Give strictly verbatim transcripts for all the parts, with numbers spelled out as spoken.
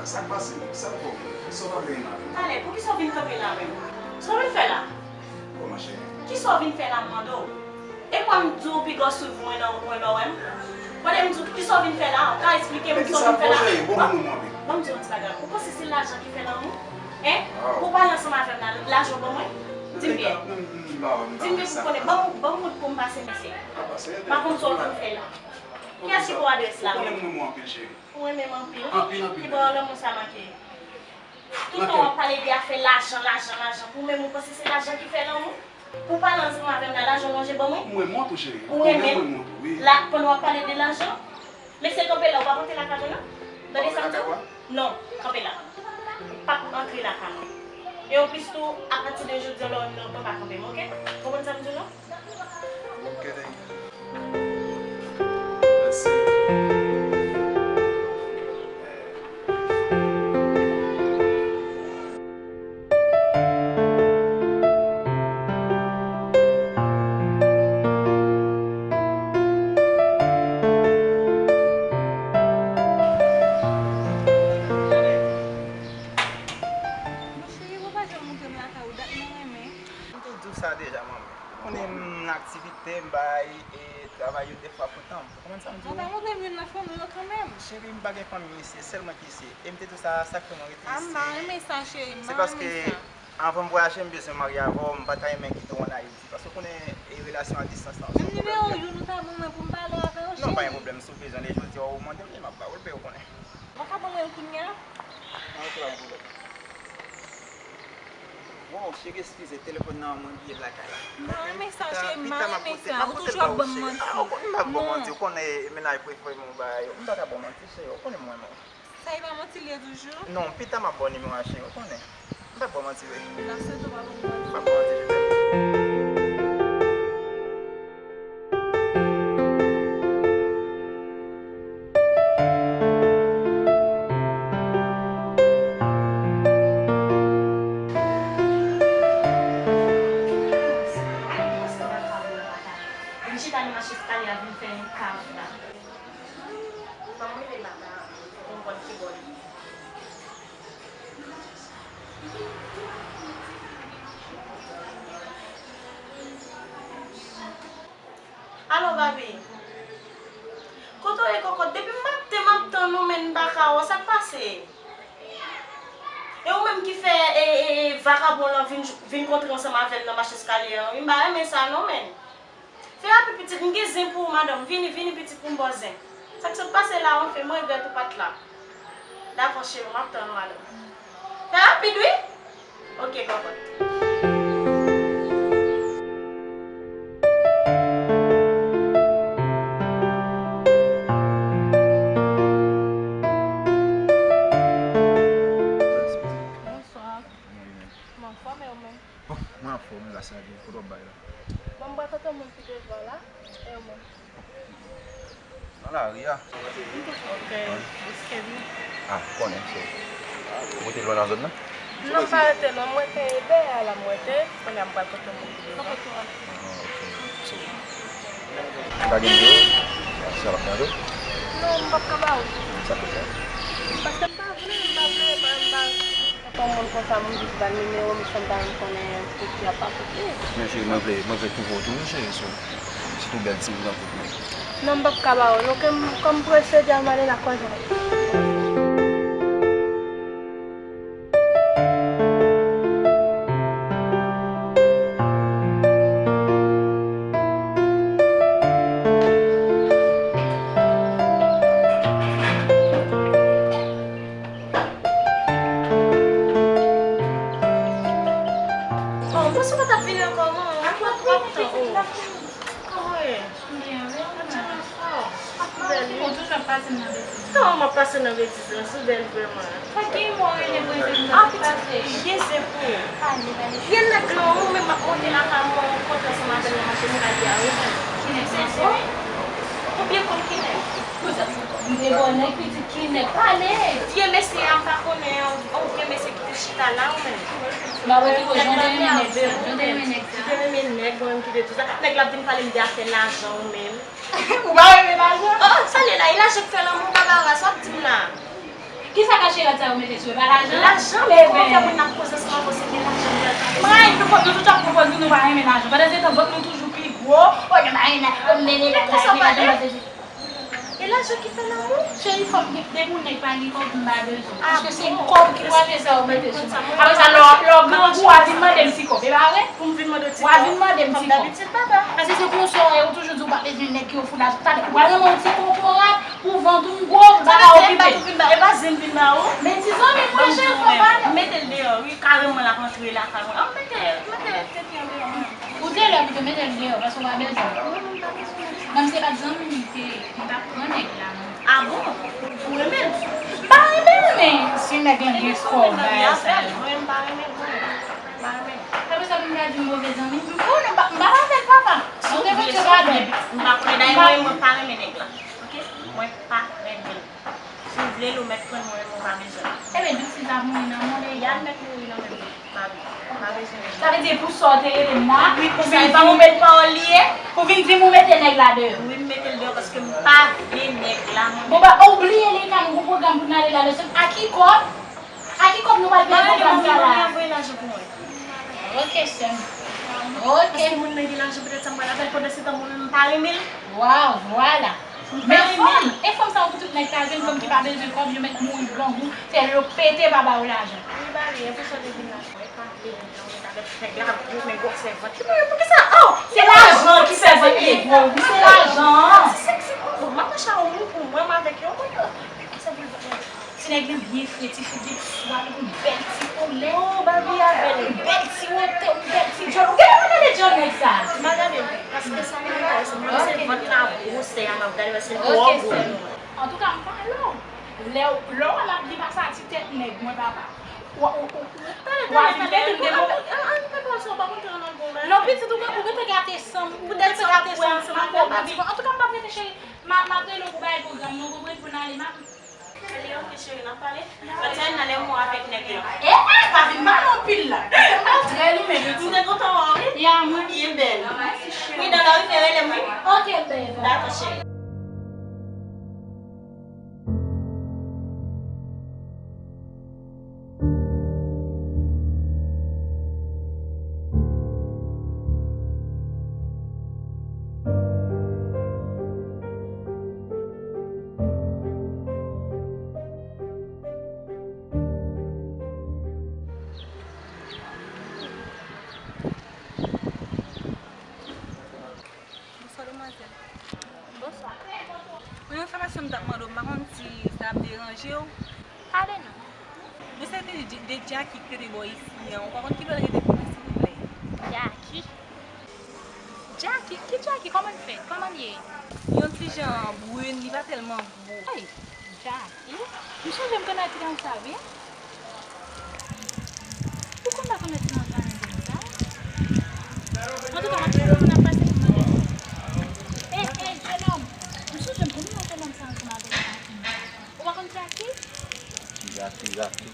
Sa k pase? Sa w fè w menm? Sa w pa vle renmen avè m? Talè, poukisa w vin kanpe la menm? Sa w vin fè la? Kòman, cheri? Kisa w vin fè la, m mande w? E kwa m di w pi gwo swiv mwen nan, mwen nan wè m? Kote m di w kisa w vin fè la? Ou ka eksplike m kisa w vin fè la? Bon, bon, bon, bon. Ban m di w yon ti bagay. Ou panse se lajan ki fè lanmou? Hein? Pou w pale ansanm avè m la, lajan w ban mwen? Di m byen. Di m byen pou m konnen. Ban m, ban m wout pou m pase, mesye. M pa konn sa w vin fè la. Kiyès ki ba w adrès la menm? Ou konnen m renmen w anpil, cheri. Ou renmen m anpil? Anpil, anpil. Ki bò lanmou sa manke? Tout tan w ap pale de afè lajan, lajan, lajan. Pou menm ou panse se lajan ki fè lanmou? Pou w pale ansanm avè m la, lajan w manje ban mwen? M renmen w tou, cheri. Ou renmen m? La, pandan w ap pale de lajan? Mesye, kanpe la, ou p ap antre lakay mwen non. Tande sa m di w? Non, kanpe la. Ou p ap antre lakay mwen. E anplis tou, apati de jodi a, lè w renmen m, ou pa ka kanpe m, oke? Ou konprann sa m di w la? Ok, thank you. Mèsi. Mon cheri, ou pa janm montre m lakay ou, dat mwen renmen. M te di w sa deja, manmi. Ou konnen m nan aktivite, m bay e travay yo de fwa pou tan m. Ou konprann sa m di w? Ou ta montre m youn nan fanmi w yo kanmenm. Cheri, m pa gen fanmi isi, e sèl mwen ki isi. E m te di w sa, sa k fè mwen rete isi. A, m pa renmen sa, cheri, m pa renmen sa. Se paske anvan m vwayaje, m bezwen marye avè w, m pa ta renmen kite w ann Ayiti. Paske ou konnen, e, relasyon a distans lan, se yon pwoblèm. Menm nimewo youn ou ta ban mwen pou m pale avè w, cheri. Non, pa gen pwoblèm, si w bezwen l, e jodi a ou mande m li, m ap ba ou l, paske ou konnen. Ou pa ka ban mwen l kounye a? Non, se pa yon pwoblèm. Bon, cheri, eskize, telefòn nan mwen bliye l lakay la. M pa renmen sa, cheri, m pa renmen sa. Ou toujou ap ban m manti. Ah, ou konnen m pa ba w manti, ou konnen e mennaj prefere m ou bagay yo. M pa ka ba w manti, cheri, ou konnen mwen menm. Sa e pa manti l ye toujou? Non, pita m ap ba w nimewo a, cheri, ou konnen. M p ap ba w manti vre. M ap swete w pa ban m manti. M p ap ba w manti, je t'aime. Vin chita nan mache eskalye a, vin fè yon kav la. Ban m rive lakay la, pou m konn ki bò l ye. Alo, Babi. Kote w ye, kòkòt? Depi maten m ap tann ou, men m pa ka wè w. Sa k pase? E ou menm ki fè, e, e, e, vakabon lan vin, vin kontre ansanm avè l nan mache eskalye an, wi. M pa renmen sa, non, men. Fè rapid, pitit, m gen zen pou ou, madanm. Vini, vini, pitit, pou m ba w zen. Sa k sot pase la, anfen, m regrèt ou pa t la. Dakò, cheri, m ap tann ou, madanm. Fè rapid, wi! Oke, kòkòt. Bonswa. Mwen anfòm, e ou menm? Bon, mwen anfòm, wi, gras a Dye. Kote w ap bay la? Bon, m bwè kote moun ki devan la. E ou menm? Nan lari a. Ok, excuse me. Ah, ou konnen, so, ou rete lwen nan zòn nan? Non, m pa rete lwen, m rete dèyè a la, m rete. Kounye a m pral kote moun ki devan. Ah, ok. So, ou pa gen nimewo? Sa, sa w ap mande? Non, m p ap ka ba ou. Sa k fè sa? Paske m pa vle, m pa vle, m pa, m pa. Yon moun konsa, moun jis ba l nimewo, m santi m konnen pou ki ap ap oke. Men cheri, mwen vle, mwen vle twouve w toujou, cheri, so, sitou bèl ti moun nan tout mwen. Non, m p ap ka ba w l, oke, m, kòm prese, di a m ale lakòz mwen. Oh, mwen sou pa t ap vini ankò, non. Ou ap, ou ap tan, oh. Kòman w ye? Bèl, wi. Ou toujou ap pase m nan betiz. Kòman m ap pase nan betiz la? Sou bèl vrèman. Pa gen mò rele mwen, se m nan pase. Gen zen pou ou. Pale, pale. Vye nèg lan, ou menm ap monte lakay mwen, ou kontre ansanm avè l nan mache eskalye a, wi. Ki nèg sa? Ou byen konn ki nèg. M te bon nèg, pitit, ki nèg? Pale! Vye mesye a, m pa konnen, yon vye mesye ki te chita la, ou menm. M ap wè ki kote, jan w te renmen nèg sa, jan w te renmen nèg sa. Ki te renmen nèg, mwen menm ki te di w sa. Nèg la ap vin pale m de afè lajan, ou menm. Ou pa renmen lajan? Oh, sa l ye la, e lajan k fè lanmou, Babara, sa w ap di m la? Kisa kache rad sa yo mete sou yo? Pa lajan? Lajan, men kòman fè moun ap koze ansanm avè w se gen lajan li pral pale? Mwen, nou, nou tout ap konprann nou pa renmen lajan. Pandan se tan, vant nou toujou pi gwo. O, nou pa renmen, o, men, men, lajan, men, lajan, men, lajan. E lajan ki fè lanmou? Cheri, fò m gen, depi yon nèg pa gen kòb, m pa bezwen. Paske se kòb ki pral fè sa yo mete sou mwen. Apre sa, lè w, lè w grangou, w a vin mande m ti kòb, e pa vre? Pou m vin mande w ti kòb? W a vin mande m ti kòb. Kòm dabitid, papa. Paske se konsa w ye, ou toujou di w pa bezwen nèg ki ofri w lajan. Tande, w al nan yon ti kokorat pou vant ou gwo, m pa ka okipe. E pa zen vin ba ou? Men ti zanmi m, mwen, cheri, fò pa. Mete l deyò, wi, kareman l ap antre lakay mwen. An, mete, mete tete an deyò mwen. Ou te lè pito mete l deyò, paske w pa bezwen. Menm si se pa t zanmi m, li te, li t ap pran nèg la, non. A bon? Ou renmen l? M pa renmen l, men si nèg lan gen kòb, bagay sa yo. Mwen, m pa renmen l, mwen. M pa renmen l. Apre sa, pou m ta di m move zanmi? M konnen, m pa, m pa avè l, papa. Ou te mete pa bèl. M pa konnen, dayè, mwen, mwen pa renmen nèg la. Oke? Mwen pa renmen l. Si w vle l, ou mèt pran l, mwen menm mwen pa bezwen l. Ebyen, Doutsi ap mouri nan mòn, e y al mèt mouri nan men m. Pa vle. Pa bezwen l. Sa vle di pou sa w te rele m la, pou vin di m ou met pawòl li ye, pou vin di m ou mete nèg la deyò. Wi, m mete l deyò paske m pa vle nèg la, mwen. Bon, ba, ou bliye li ka nou gon pwogram pou n ale la, mesye. A ki kòb? A ki kòb nou pral peye pwogram sa la? Mwen voye lajan pou mwen. Ok, sè m. Ok. Paske moun nan gen lajan, petèt sa m pral avè l, pandan se tan mwen menm m pa renmen l. Waw, vwala. Men fanm, e fanm sa yo pou tout nèg ka jwenn, fanm ki pa bezwen kòb, yo mèt mouri grangou, fè yo pete pa ba yo lajan. Li ba li, e pou sa w te vin la. Mwen pa vle nèg la, mwen avèk nèg la gwo, men gwosè vant li. Poukisa? Oh! Se lajan ki fè vant li gwo, wi, se lajan. Ti seksi pou mwen, m ap mache a yon moun pou mwen, m avèk yon moun. Gwosè boul vant mwen. Ti nèg lan byen fre, ti figi l swa, li gon bèl ti koulè. Oh, Barbie avè l. Bèl ti wotè, bèl ti djòl. Ou genlè pa gade djòl nèg sa? M pa gade l, paske sa m enterese m, mwen se vant la, gwosè a m ap gade, paske l twò gwo pou mwen. Antouka, m pale w. Lè w, lè w wè m ap di pa sa ti tèt nèg mwen, papa. W, w, w, w, w a vin pèdi m de mo. An, an, an, pa pale sa, w pa konn tan nan bon bagay. Non, pitit, ou, ou gentan gate san m, ou gentan gate san m, antouka, m p ap rete, cheri. M a, m ap rele w pou bay pwogram nan, ou konprann, pou n ale, m ap Li ok, cheri, n ap pale. Lòt semèn nan, lè m wè w avèk nèg lan. E, e, pa vin pale anpil la. Se antre li menm. M te kontan wè w, wi. Ya, mwen. Ou byen bèl. Mèsi, cheri. Wi, dan lè w rive, rele m, wi. Ok, bèl. Dakò, cheri. Bonswa, demwazèl. Bonswa. Pou yon enfòmasyon m t ap mande w, m pa konn si sa ap deranje w. Pale non. Mwen se te de, de Jackie ki te bò isi an. Ou pa konn ki bò l rete pou mwen, silvouplè? Jackie? Jackie? Ki Jackie? Kòman l fèt? Kòman l ye? Yon ti jan brun, li pa tèlman gwo. Ay, Jackie? M sonje m konn al ti nan sa, wi. Ou konn al konn al ti nan sa, sa? Antouka, m ap chèche moun ap pase pou mande. Ey, ey, jenòm! M sonje m konn wè jenòm sa ansanm avèk Jackie. Ou pa konn Jackie? Jackie, Jackie.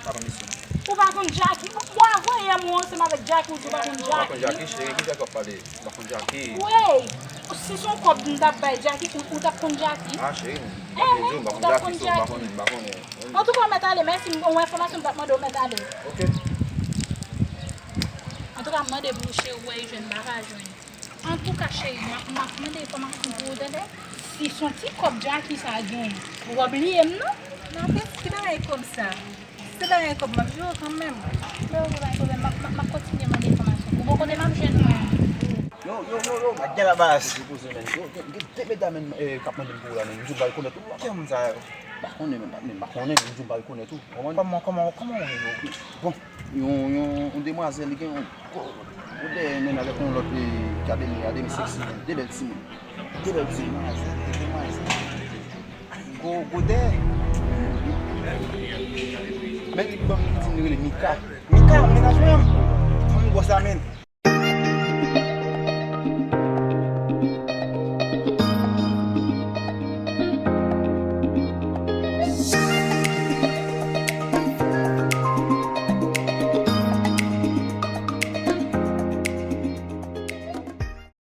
Pa konn misye. Ou pa konn Jackie? Ou, ou avanyè m wè w ansanm avèk Jackie, ou di w pa konn Jackie? Ou pa konn Jackie, cheri, ki Jackie w ap pale? Ou pa konn Jackie? Wey! Si se yon kòb m t ap bay Jackie, ou, ou t ap konn Jackie? Ah, cheri, m pa konn Jackie, so, m pa konnen, m pa konnen. Antouka, w mèt ale, mèsi, m, yon enfòmasyon m t ap mande w, w mèt ale. Ok. Antouka, m mande pou ou, cheri, w wè, jwenn, m pa ka jwenn. Antouka, cheri, m ap, m ap mande enfòmasyon pou ou, tande. Si se yon ti kòb Jackie sa genyen, ou pa bliye m, non? Non, ki, ki bagay kòb sa? Se bagay kòb, m ap jere w kanmenm. Men ok, pa gen pwoblèm, m ap, m ap, m ap kontinye mande enfòmasyon. Ou bò kote m ap jwenn mwen. Yo, yo, yo, yo, Magelabas. Yo, gen, gen de medam, eh, k ap mande m pou ou la, men m di w m pa rekonèt ou. Ki moun sa yo? M pa konnen, men m pa, men m pa konnen, men m di w m pa rekonèt ou. Kòman, kòman, kòman, kòman w ye, yo? Bon, yon, yon, yon demwazèl, li gen yon gwo, gwo dèyè, men avèk yon lòt, eh, gade men, gade men seksi, de bèl timoun. De bèl timoun. Demwazèl, demwazèl. Gwo, gwo dèyè. Men li ban m, li di m li rele Mika. Mika, mennaj mwen an. Fanm gwòs la, men.